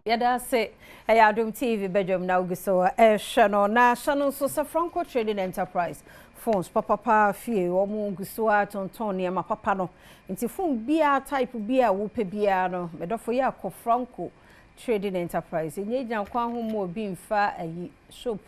Yɛda ase. Ɛyɛ Adom TV badwam na wogu so ɛrehwɛ no. Na hyɛ no nso sɛ Franco Trading Enterprise phones papapa fie wɔn gu so a tontɔn nneɛma papa no. Nti phone biara, type biara a wopɛ biara no, medɔfo, yɛ akɔ Franco Trading Enterprise. Ɛnyɛ gyina kwan ho mu obi mfa ayi shop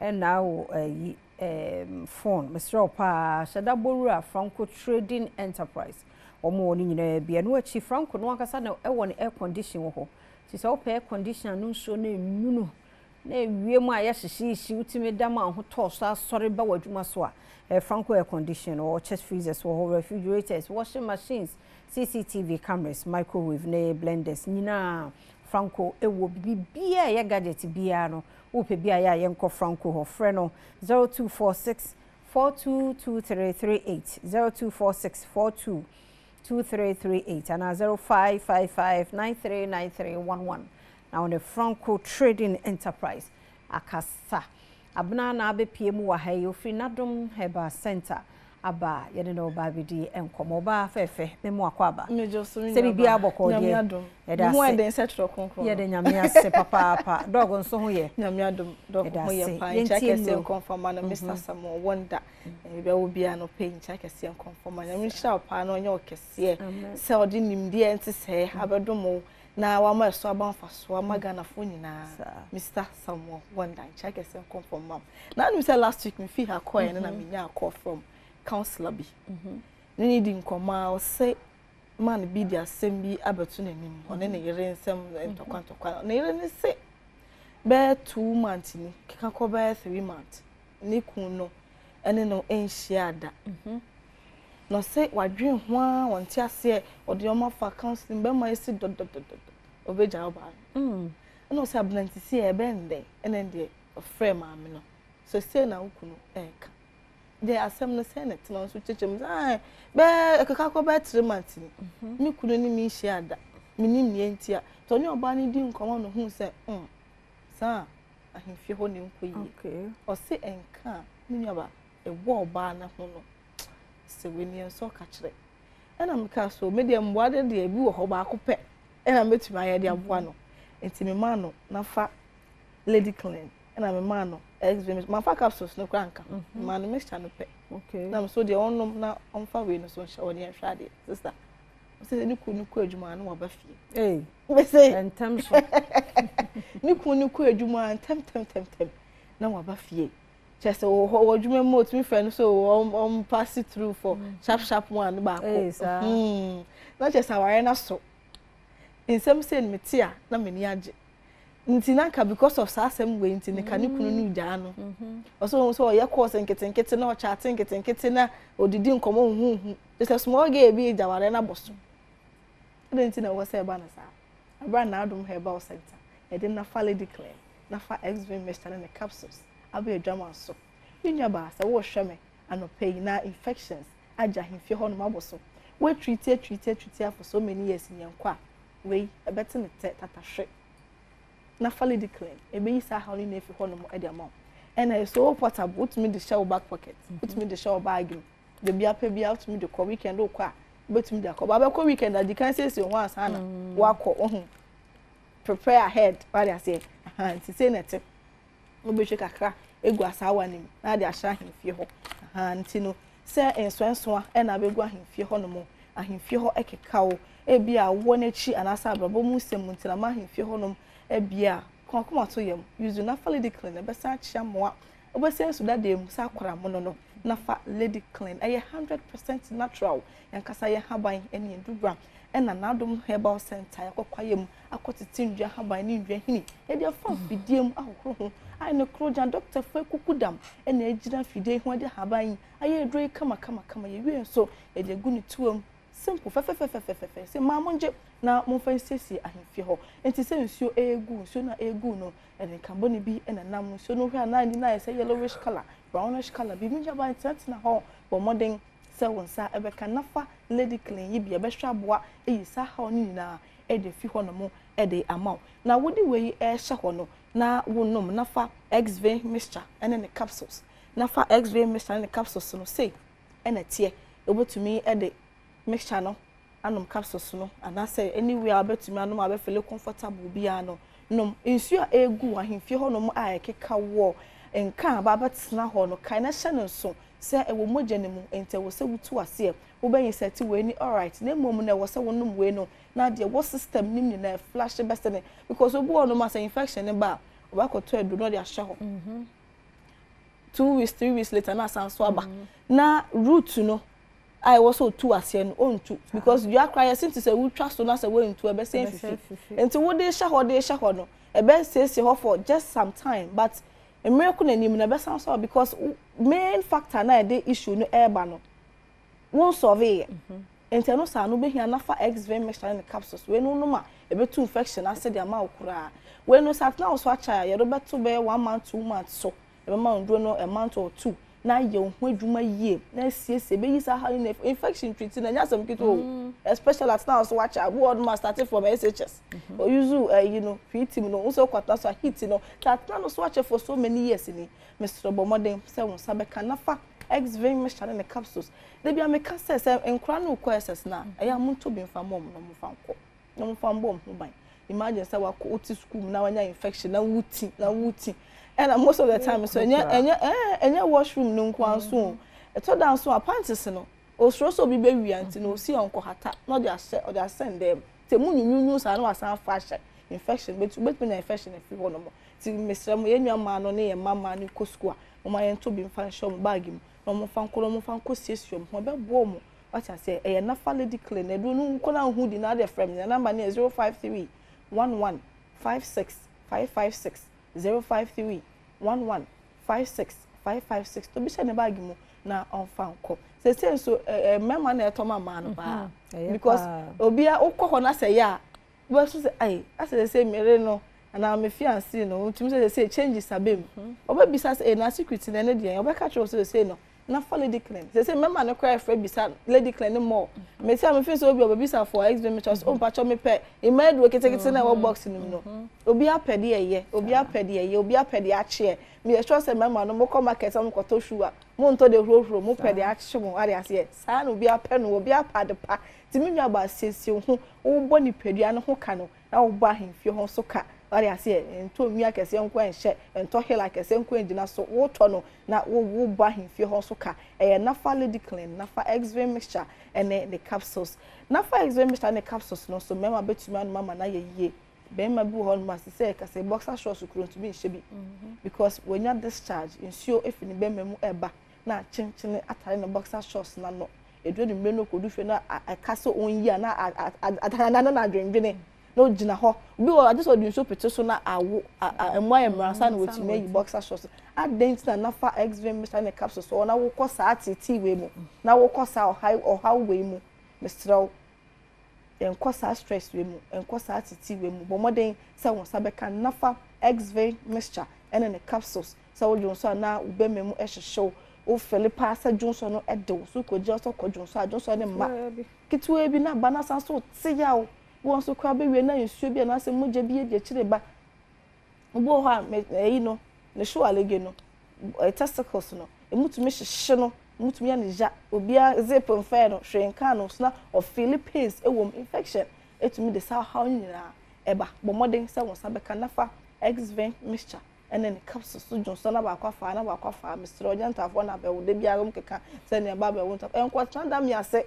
ɛna wo ayi phone. Mesrɛ wo paa, hyɛ da bɔwura Franco Trading Enterprise. Wɔn wɔ ne nyinaa bi. Ɛno akyi, Franco no ankasa na ɛwɔ ne air condition wɔ hɔ. Nti sɛ wopɛ air condition no nsuo no enwunu na ewie mu a yɛhyehyehye, wotumi da mu a ho tɔɔ so asɔre ba wɔ adwuma so a, Franco air condition wɔ, chest freezers wɔ hɔ, refrigerators, washing machines, CCTV cameras, microwave ne blenders nyinaa Franco ɛwɔ. Biribiara a ɛyɛ gadget biara no, wopɛ bi a yɛ a yɛnkɔ Franco hɔ. Frɛ no 0246 422338, 0246 42 2338 anaa 0555 939311 na wɔde Franco Trading Enterprise akasa. Abena na abɛpie mu wɔ ha yi, ofiri Nadom Herbal Center aba. Yɛne no ɔba abɛdi nkɔmmɔ. Ɔbaa fɛɛfɛ, memu akɔ aba. Sɛ biribiara bɔkɔɔ deɛ, yɛda ase. Yɛde Nyame ase papaapa. Dɔg nso ho yɛ? Nyame adom, dɔg ho yɛ paa. Nkyɛ kɛseɛ nkɔmfama no, Mr Samuel Wonder, baabi a wɔ biara no pɛ, nkyɛ kɛseɛ nkɔmfama. Nyame nhyira wo paa na ɔnyɛ wo kɛseɛ sɛ ɔde nimdeɛ nte sɛɛ abɛdom wo na wama ɛso aba mfasoɔ ama Ghanafoɔ nyinaa. Mr Samuel Wonder, nkyɛ kɛseɛ nkɔmfama. Na anim sɛ last week mefi ha kɔɛ no na menya call from councillor bi ne ne di nkɔmmɔ a ɔsɛ man bi de asɛm bi abɛto n'anim, ɔne ne yere nsɛm ntɔkwa ntɔkwa. Ne yere ne se bɛyɛ 2 months ni, keka kɔ bɛyɛ 3 months, ne kun no ɛne no nhyia da. Na ɔsɛ wadwen ho a wɔnte aseɛ. Ɔde ɔmo afa counseling, bɛrima esi dɔdɔdɔdɔ ɔbɛgya ɔbaa no. Ɛna ɔsɛ aberante si ɛbɛn dɛn? Ɛna deɛ ɔfrɛ maame no so sie na wo kunu ɛɛka deɛ asɛm no sɛ ne tena nso kyekyɛ mu sɛ bɛɛ ɛkeka kɔ bɛyɛ 3 months ni, me kunu ne me nhyia da, menim nea nti a. Nti ɔne ɔbaa no di nkɔmmɔ no hu sɛ saa ahemfie hɔ ne nkɔ yie. Ɔse nka a me nuaba ɛwɔ ɔbaa no ho no sɛ w'ani nso ɔka kyerɛ. Ɛna meka so me deɛ mmoa de deɛ ebi wɔ hɔ baako pɛ ɛna mɛtumi ayɛ de aboa no. Nti me maa no nafa Lady Clean, ɛna me maa no xv, mafa capsules no koraa nka ho, maa no mixture no pɛ na me so deɛ ɔnom na ɔmfa wei no so nhyɛ hɔ ne yɛnhwɛ adeɛ. Sister, ɔsɛ ne kun no kɔ adwuma na waba fie. Mese ntɛm so. Ne kun no kɔ adwuma ntɛm tɛm tɛm tɛm na waba fie. Kyerɛ sɛ wɔ hɔ wɔ adwuma mu, otumi fɛ no so ɔm pass it through for sharp sharp one baako na kyerɛ sɛ awaare na so nsɛm sɛ no mete a na m'ani agye. Nti na nka because of saa asɛm wei nti ne ka ne kunu no gyaa no. Ɔsɛ ohun sɛ ɔyɛ course nketenkete na ɔkyate nketenkete na odidi nkɔmɔ huhuhu kyerɛ sɛ small girl bi gya awaare no abɔ so. Ɛdɛ nti na ɛwɔ sɛ ɛba no saa abira N'adom Herbal Center yɛde Nafa Lady Clean, Nafa xv mixture ne ne capsules abɛ adwama so. Me nua baa, sɛ wɔrehwɛ me anɔpɛ yi na infections agye ahemfie hɔnom abɔ so, woatreat, atreat, atreat for so many years, nyɛ nkɔ a wei ɛbɛte ne tɛ tatahwe. Nafa Lady Clean ebeyi saa haw no nyinaa efi hɔnom de ama wo. Ɛna ɛyɛ so portable, wotumi de hyɛ wo back pocket, wotumi de hyɛ wo bag mu, beebi apɛ biara wotumi de kɔ. Weekend wokɔ a, wobɛtumi de akɔ. Baabɛkɔ weekend adi kan siesie ho ansa na wakɔ ohun, prepare ahead, wade aseɛ. Nti sei na ɛte, wobɛhwɛ kakra egu asaawa no mu na ade ahyɛ ahemfie hɔ. Nti no sɛ nsɔnsoa ɛna abɛgu ahemfie hɔ nom, ahemfie hɔ ɛkeka wo, ebi a wɔ n'akyi anaasɛ abrabɔ mu nsɛm mu nti na ma ahemfie hɔ nom ebi a kɔnkɔn to yam. Use Nafa Lady Clean, ɛbɛsan akyia mmoa, wobɛsɛn nsu dadeɛ mu sɛ akora mono no. Nafa Lady Clean ɛyɛ 100% natural, yankasa yɛ haban ɛne ndubra ɛna N'adom Herbal Center yɛkɔ kwaeɛ mu akɔtete ndua haban ne ndua hini, yɛde afa mfidie mu ahohoro ho ayɛ no koro gya. Dɔktafoɔ akuku dam ɛna egyina mfidie ho de haban yi ayɛ aduro yi kama kama kama. Yɛwie nso, yɛde agu ne tuo mu simple fɛfɛfɛfɛfɛfɛ sɛ maa mo ngye na momfa nsiesie ahemfie hɔ. Nti sɛ nsuo egu nsuo no a egu no, ɛde nkabɔne bi ɛna nam nsuo no hwɛ a na ani na ayɛ sɛ yellowish colour, brownish colour bi. Mi nyaban tenatena hɔ, bɔ mmɔden sɛ wo nsa ɛbɛka Nafa Lady Clean yi bi, ɛbɛhwɛ aboa eyi saa haw no nyinaa ɛde fi hɔ nom ɛde ama wo. Na wode wei ɛhyɛ hɔ no na wonom Nafa xv mixture ɛne ne capsules. Nafa xv mixture ne ne capsules no sei ɛna teɛ. Wobɛtumi ɛde mixture no. Anom capsules no anaasɛ anywhere a wobɛtumi anom a wobɛfele comfortable biara no, nom. Nsuo a ɛregu wɔ ahemfie hɔnom a ɛkeka woɔ, nka a aba abɛtena hɔ no, kae na hyɛ no nso sɛ ɛwɔ mogya no mu, enti ɛwɔ sɛ wotu aseɛ. Wobɛinsɛte wei ni alright, na mmom no ɛwɔ sɛ wonom wei no na deɛ ɛwɔ system no mu nyinaa ɛflashe bɛsene because obi wɔ hɔnom a sɛ infection no ba a, ɔbɛakɔtɔ aduro na ɔde ahyɛ hɔ. 2 weeks, 3 weeks later na asan so aba. Na root no a ɛwɔ sɛ otu aseɛ no, ɔntu because dua koraa yɛse nti sɛ wotwa so na sɛ woantu, ɛbɛsɛn fifi. Nti wode hyɛ hɔ, de hyɛ hɔ no, ɛbɛsiesie hɔ for just some time, but mmerɛ ko n'anim no ɛbɛsan so because main factor na ɛde issue no ɛreba no, wɔn solve yɛ. Nti ɛno saa no, wobɛhia Nafa XV mixture ne capsules. Wei no nom a, ɛbɛtu infection ase de ama wo koraa. Wei no sɛ atena wo so akyɛ a, yɛde bɛto bɛyɛ one month, 2 months so. Ɛbɛma wo nduro no a month or two na ayɛ wo ho adwuma yie na asiesie, ɛbɛyi saa ha no. Infection treat na ɛnyɛ asɛm ketewa o, especially atena wo so wakyɛ. Aboɔ no ma start from SHS oyuzu ɛyi no PT mu no nso kɔtena so a heat no ta atena no so akyɛ for so many years ni. Mesrɛ, bɔ mmɔden sɛ wo nsa bɛka Nafa XV mixture ne ne capsules. Debi a meka sɛ nkora no kɔ SS na ɛyɛ a, montɔ bi mfa mɔ ɔmo na ɔmo fa nkɔ na ɔmo fa mbɔ ɔmo ho ban. Imagine sɛ wakɔ wote school mu na wanya infection na wuti na wuti, ɛna most of the time so ɛnyɛ washroom no nko nso o. Ɛtɔ da nso a, panties no, osuro sɛ obi bɛwia nti na osi ɔnkɔ hata na ɔde ahyɛ, ɔde asɛn dɛm te mu nyunyunyu saa na wasan afa ahyɛ. Infection bɛtumi nya infection afiri hɔ nom. Ti mesrɛ mo, yɛn nua mmaa no ne yɛn mma mmaa no kɔ school a, wɔn ayɛ nto bi mfa nhyɛ wɔn bag mu na wɔn fa nkɔ na wɔn fa nkɔ siesie wɔn ho, ɛbɛboa wɔn. Wate aseɛ? Ɛyɛ Nafa Lady Clean na ɛduro no nkɔ na ahu di na adeɛ. Frɛ mi na number no yɛ 0531156556, 0531156556. Tobi hyɛ ne bag mu na ɔnfa nkɔ. Sese nso ɛɛ mmarima na ɛtɔ ma mmaa no paa because obiara wokɔ hɔ na sɛ yɛ a, wobɛso sɛ ayi asɛ sɛ mmere no anaa me fiancé no ntumi sɛ changes aba mu. Ɔbɛbisa sɛ na secret na ɛne deɛ ɔbɛka kyerɛ wo sɛ no Nafa Lady Clean. Sɛ mmarima no koraa ɛfrɛ bisa Lady Clean ne mɔ mesi a, mefi sɛ obi ɔbɛbisa for XV mixture sɛ ɔmpakyɛ mepɛ mmaa aduro ketekete na ɛwɔ box no mu no. Obi apɛ deɛ ɛyɛ, obi apɛ deɛ ɛyɛ, obi apɛ deɛ akyeɛ. Meyɛ sure sɛ mmarima no, mokɔ market a, mokɔtɔ shoe a, montɔ de hurohuro, mopɛ deɛ akye mo ade aseɛ saa na obi apɛ no, obi apɛ ade pa. Nti me nua ba, siesie wo ho, wobɔ nipadua no ho ka no na wobɔ ahemfie ho so ka. Wade aseɛ? Ntɔ nwi akɛseɛ nko nhyɛ, ntɔ heel akɛseɛ nko ngyina so. Wotɔ no na wobɔ ahemfie hɔ nso ka. Ɛyɛ Nafa Lady Clean, Nafa XV mixture ɛne ne capsules. Nafa XV mixture ne capsules no nso, mmarima bɛtumi anom ama no ayɛ yie. Bɛrima bi wɔ hɔ nom a sɛ kasa boxer shorts kuro ntumi nhyɛ bi because wɔnya discharge, nsuo efi ne bɛrima mu ɛba na kyenkyene atare ne boxer shorts n'ano. Eduro ne mmiri no kodu fie na ɛka sɛ ɔnyi a, na adanana na adwendwene na ogyina hɔ obi wɔ ade sɛ ɔde nsuo pete so na awo ɛmu ayɛ mmerɛ ansa na wɔtumi ayi boxer shorts. Adan ti na Nafa XV mixture ne capsules wɔ na wokɔ saa tete wei mu na wokɔ saa ɔhaw wei mu? Mesrɛ, nkɔ saa stress wei mu, nkɔ saa tete wei mu. Bɔ mmɔden sɛ wɔn nsa bɛka Nafa XV mixture ɛne ne capsules. Sɛ wodwo nso a na wo bɛrima mu ɛhyehyew, wofɛle paa sɛ dwonsɔ no ɛde wo so kɔgyina sɛ kɔ dwonsɔ a, dwonsɔ ne mma ketewa bi na ba na san so te yaw. Wɔn nso koraa bɛwie na nsuo bi anaasɛ mogya bi adi akyire ba. Obi wɔ hɔ a, ɛyi no ne so alege no, testicles no emu tumi hyehye no, emu tumi yɛ ne ya. Obiara zip mfɛɛ no hwee nka no so na ɔfeel pains ɛwɔ mu. Infection etumi de saa ɔhaw nyinaa ɛba. Bɔ mmɔden sɛ wɔn nsa bɛka Nafa XV mixture ɛne ne capsules so. Dwonsɔ na baako afa na baako afa. Mesrɛ, ɔnyɛ ntaafoɔ na abɛwo de biara wɔn keka sɛ nea ba abɛwo ntafoɔ nkɔtena da mi ase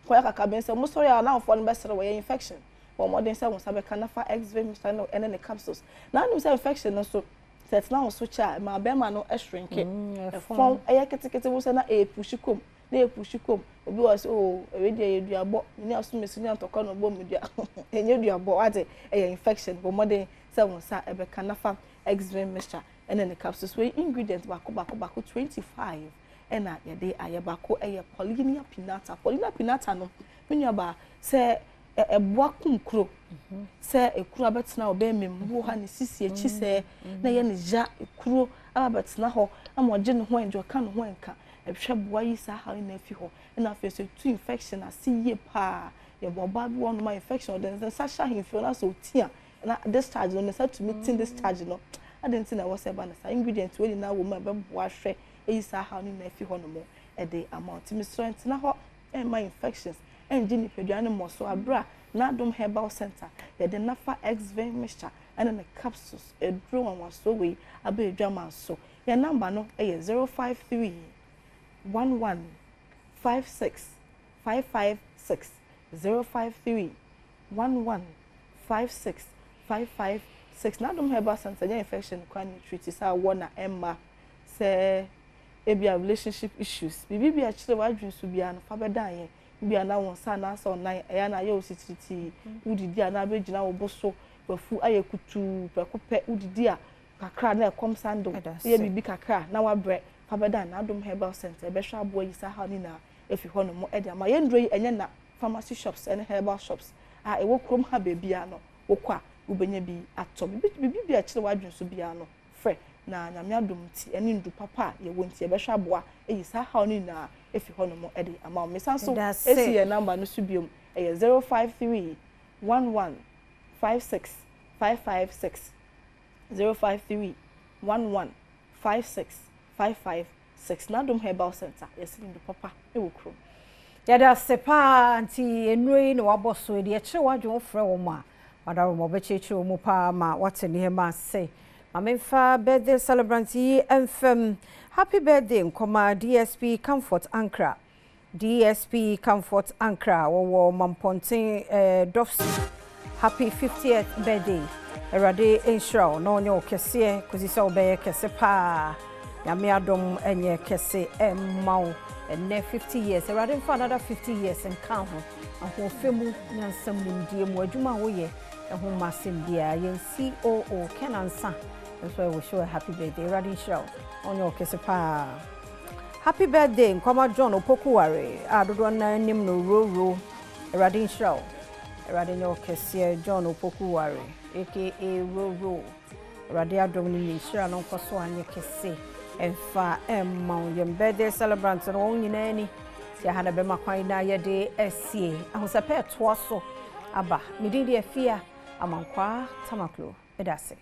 kɔyɛ kakabɛn sɛ mo sɔrɔ a n'afoɔ no bɛsrɛ wɔyɛ infection. Bɔ mmɔden sɛ wɔn nsa bɛka Nafa XV mixture no ɛne ne capsules. Na anim sɛ infection no so sɛ ɛtena wo so kyɛ a, ɛma bɛrima no shrink, ɛfɔn, ɛyɛ ketekete wo sɛ na ɛyɛ kom na ɛpush kom. Obi wɔ sɛ, "Oh, ɛwɛ deɛ yɛ duabɔ ne aso mesi ne antɔkwa na ɔbɔ mu dua." Ɛnyɛ duabɔ wate, ɛyɛ infection. Bɔ mmɔden sɛ wɔn nsa ɛbɛka Nafa XV mixture ɛne ne capsules. Wei ingredient baako baako baako 25 ɛna yɛde ayɛ. Baako ɛyɛ Polymnia pinnata. Polymnia pinnata no, me nua baa, sɛ ɛboa kum kuro, sɛ ekuro abɛtena ɔbɛrima mu bi wɔ ha ne sisi akyi sɛ na ɛyɛ ne ya, ekuro aba bɛtena hɔ ama ɔgye ne ho ɛngye, ɔka ne ho ɛnka, ɛhwɛ boa yi saa ha na afi hɔ. Ɛna afei so etu infection ase yie paa. Yɛbɔ ɔbaa bi wɔ hɔnom a infection, ɔde ne nsa hyɛ ahemfie na sɛ oti a, na discharge no, ne nsa tumi ti discharge no. Adi nti na ɛwɔ sɛ ɛba ne saa. Ingredient wɔ nyinaa wɔ mu a ɛbɛboa hwɛ eyi saa ha no na afi hɔ nom ɛde ama. Nti mesrɛ, ntena hɔ ɛmma infections. Ɛngye nipadua no mmɔ so aberɛ a N'adom Herbal Center yɛde Nafa X-Vein mixture ɛne ne capsules aduro nwanwasoɔ wei aba adwaman so. Yɛn number no yɛ 053 11 56 556, 053 11 56 556. N'adom Herbal Center nyɛ infection kwan ne treat sɛ awɔ na ɛmma sɛ ebia relationship issues, biribi bi a ɛkyerɛ w'adwene so biara no, fa bɛdan yɛn. Bi a na wɔn nsa anaasɛ ɔnan ɛyɛ na ayɛ wo sitiritii, wodidi a na abɛgyina wo bo so, wafu ayɛ kutuu prɛko pɛ, wodidi a kakra na ɛkɔm san de wo, woyɛ biribi kakra na wabrɛ, fa bɛdan N'adom Herbal Center. Ɛbɛhwɛ aboa yi saa haw ne nyinaa efi hɔ nom ɛde ama yɛn. Nnuro yi ɛnyɛ na pharmacy shops ɛne herbal shops a ɛwɔ kurom ha beebiara no, wokɔ a wobɛnya bi atɔ. Biribi bi a ɛkyerɛ w'adwene so biara no, frɛ na Nyame adom nti ɛne ndu papa a yɛwɔ nti, yɛbɛhwɛ aboa eyi saa haw no nyinaa efi hɔ nom ɛde ama wo. Mesan so esi yɛn number no so biom, ɛyɛ 0531156556, 0531156556. N'adom Herbal Center, yɛsi ndu papa ɛwɔ kurom. Yɛda ase paa. Nti nnuro yi na wabɔ so deɛ ɛkyerɛ w'adwene, wofrɛ wɔn a wadaro ma ɔbɛkyerɛkyerɛ wɔn mu paa ma wate nneɛma ase. Maame, mfa birthday celebrant yi mfam happy birthday nkɔma DSP Comfort Ankra, DSP Comfort Ankra, wɔwɔ Mampɔnten Dɔfsi. Happy 50th birthday. Awurade nhyira wo na ɔnyɛ wo kɛseɛ kɔsi sɛ wobɛyɛ kɛse paa. Nyame adom ɛnyɛ kɛse ɛmma wo ɛnɛ 50 years. Awurade mfa another 50 years nka ho, ahoɔfɛ mu, nyansam, nimdeɛ mu, adwuma a woyɛ ɛho mma asɛm biara. Yɛn COO Ken Ansa nso ɛwɔ show happy birthday. Awurade nhyira wo, ɔnyɛ wo kɛse paa. Happy birthday nkwama John Opokuware a dodoɔ no anim no Roro. Awurade nhyira wo, Awurade nyɛ wo kɛseɛ. John Opokuware aka Roro, Awurade adom no ne nhyira no nkɔ so anyɛ kɛse ɛmfa ɛmma wo. Yɛn birthday celebrant no wɔn nyinaa ni ti aha na bɛma kwan na yɛde asie ahosɛpɛ ɛtoa so aba. Medin deɛ Afia Amankwaa Tamaklo, ɛda ase.